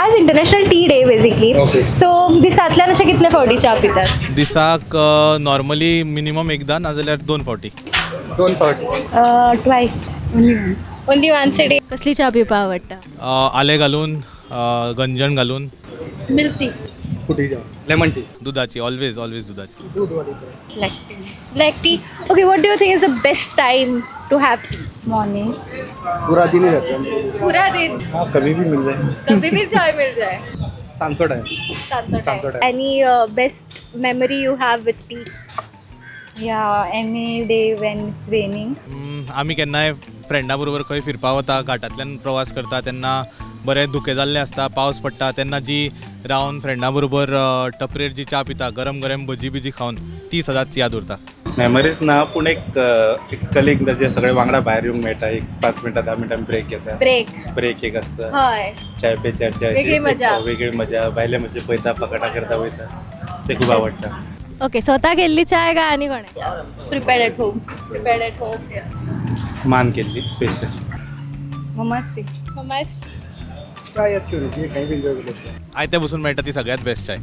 आज international tea day basically. So दिसांतल्यान अशें कितले फावटी च्या पितात? दिसाक नॉर्मली मिनिमम एकदा, नाजाल्यार 2 फावटी. 2 फावटी. Twice. Only once a day. कसली च्या पिवपाक आवडटा? आलें घालून, गंजण घालून. Milk tea. Lemon tea. दुधाची, ऑलवेज ऑलवेज दुधाची. Black tea. Black tea. Okay, what do you think is the best time to have tea? Morning. पूरा दिन ही रहता है. पूरा दिन. हाँ, कभी भी मिल जाए. कभी भी चाय मिल जाए. सांचो टाइम. सांचो time. Any best memory you have with tea? Yeah, any day when it's raining. आमी केन्नाय फ्रेंडा बरोबर खंय फिरपाक वता, घाटांतल्यान प्रवास करता तेन्ना बरें धुकें जाल्लें आसता, पावस पडटा तेन्ना जी रावन फ्रेंडा बरोबर टपरेर जी च्या पिता, गरम गरम भजी बिजी खावन, ती सदांच याद उरता. मेमरीज ना, पूण एक कलीग जे सगळे वांगडा भायर येवंक मेळटा, एक 5 मिनटां 10 मिनटां ब्रेक घेता. ब्रेक एक आसता. हय, चाय पे चर्चा, वेगळी मजा. वेगळी मजा. भायले मातशें पळयता, फकाणां करता वयता, ते खूब आवडटा. ओके, स्वता केल्ली चाय काय आनी कोणें? Prepared at home. Prepared at home. मान केल्ली स्पेशल. मम्मा's tea. मम्मा's चाय अच्छी होती है, कहीं भी एंजॉय कर सकते हैं. आयत्या बसून मेळटा ती सगळ्यात बेस्ट चाय.